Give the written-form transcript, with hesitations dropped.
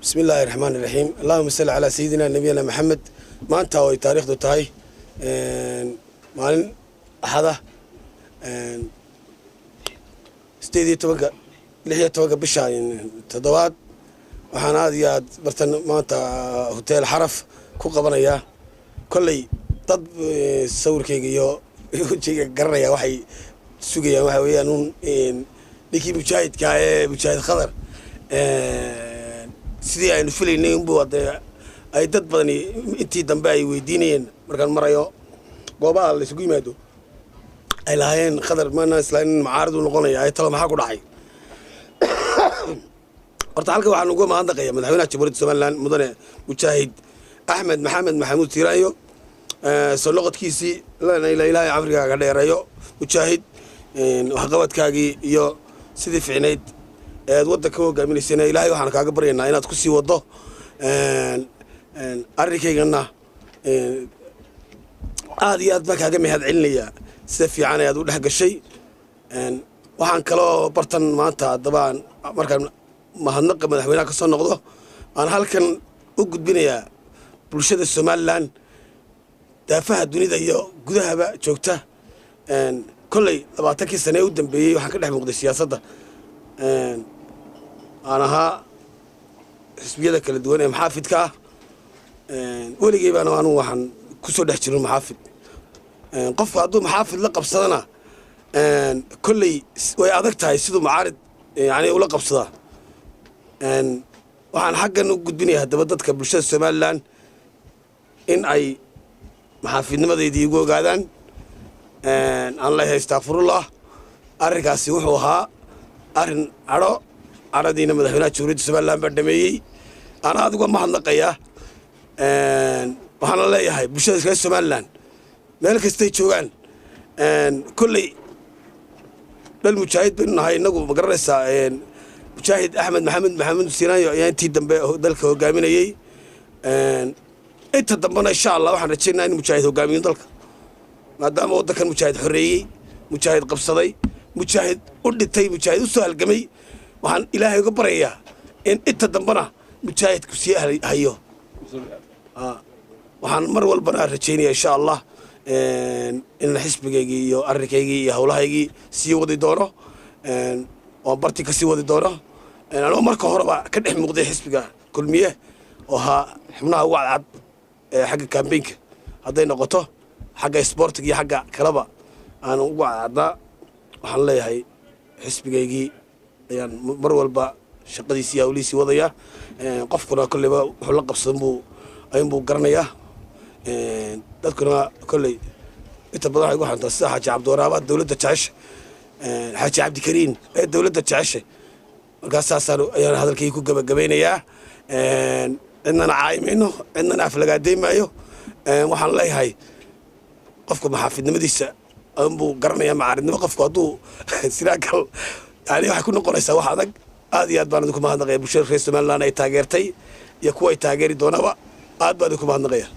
Bismi illaahi raxmaan iraxiim. Allahuma salli calaa sayidina nabiyina Maxamed. Maanta oo ay taariikhdu tahay maalin Axada, 18-ka 16-ka bisha toddobaad, waxaan aad iyo aad bartan maanta Hotel Xaraf ku qabanayaa. Kolley dad sawirkayga iyo wejigayga garanaya waxay sugayaan waxa weeyaan un ninkii mujaahidka ee Mujaahid Khadar. Sidii aynu filaynay unbu hadee ay dad badani intii dambe ay weydiinayeen markaan marayo goobaha la isugu yimaado, ay lahaayeen Khadar maana islaamin mucaarad uu noqonaya ay talo maxaa ku dhacay. Horta halkan waxaan uga mahadnaqaya madaxweynaha Jamhuuriyadda Somaliland, mudane Mujaahid Axmed Maxamed Maxamuud Siiraanyo, soo noqodkiisii. Ilaahay cafrigaaga dheereeyo, mujaahid. Waxqabadkaagii iyo sidii ficnayd eed waddanka hogaaminaysana Ilaahay waxaan kaaga baryaynaa inaad ku sii waddo. Arrinkaygana aad iyo aad baan kaaga mahad celinayaa sida fiican ee aad u dhex gashay. Waxaan kaloo bartan maanta haddaba markaan mahadnaqa madaxweynaha ka soo noqdo aan halkan u gudbinayaa bulshada Somaliland daafaha dunida iyo gudahaba joogta. Kolley 20-kii sane ee u dambeeyey waxaan ka dhex muuqday siyaasadda, aan ahaa xisbiyada kala duwan ee maxaafidka ah. Weligey baana anugu waxaan kusoo dhex jirin maxaafid. Qofku hadduu maxaafid la qabsadana, kolley way adag tahay siduu macaarid yani ula qabsadaa. Waxaan xaggan u gudbinaya haddaba dadka bulshada Somaliland in ay maxaafidnimadeydii igu ogaadaan. Aan leeyahay astaakfirullah, arrinkaasi wuxuu ahaa arrin cadho. Cadhadiina madaxweynaha Jamhuuriyadda Somaliland baa dhameeyey. Aan aad uga mahadnaqayaa. Waxaana leeyahay bulshada reer Somaliland meel kastay joogaan, kolley dhal mujaahid baynu nahay innagu, ma garanaysaa. Mujaahid Axmed Maxamed Maxamuud Siinaanyo ayaa intii dambe dalka hogaaminayey. Inta dambena insha Allah waxaan rajaynaa in mujaahid hogaamiyo dalka, maadaama waddankan mujaahid xoreeyey, mujaahid qabsaday, mujaahid u dhintay, mujaahid u soo halgamay. Waxaan Ilaahay uga baryayaa in inta dambena mujaahidku sii hayo. Waxaan mar walbana rajaynaya insha Allah in xisbigaygii iyo arrinkaygii iyo howlahaygii sii wadi doono, oon barti ka sii wadi doono, anoo marka horeba ka dhex muuqday xisbiga Kulmiye oo ahaa xubnaha ugu cadcad ee xagga kambeynka hadday noqoto, xagga sboortiga iyo xagga kaleba aan ugu cadcadnaa. Waxaan leeyahay xisbigaygii ayaan mar walba shaqadiisii iyo hawlihiisii wadayaa. Qofkuna kolleyba wuxuu la qabsadan buu ayuunbuu garanayaa. Dadkuna kolley inta badan waxay gu xantaa sida Xaaji Cabdiwaraaba dowladda jecesha, Xaaji Cabdikariin ee dowladda jecesha. Markaas saasaan ayaan hadalkayga ku gabagabaynayaa. Cidnana caayimayno, cidnana aflagaadeyn maayo. Waxaan leeyahay qofka maxaafidnimadiisa ayuunbuu garanayaa. Macaaridnimo qofku hadduu siraakal yani waxay ku noqonaysaa wax adag. Aad iyo aad baan idinku mahadnaqaya bulshada reer Somaliland ay taageertay iyo kuwa ay taageeri doonaba. Aad baan idinku mahadnaqaya.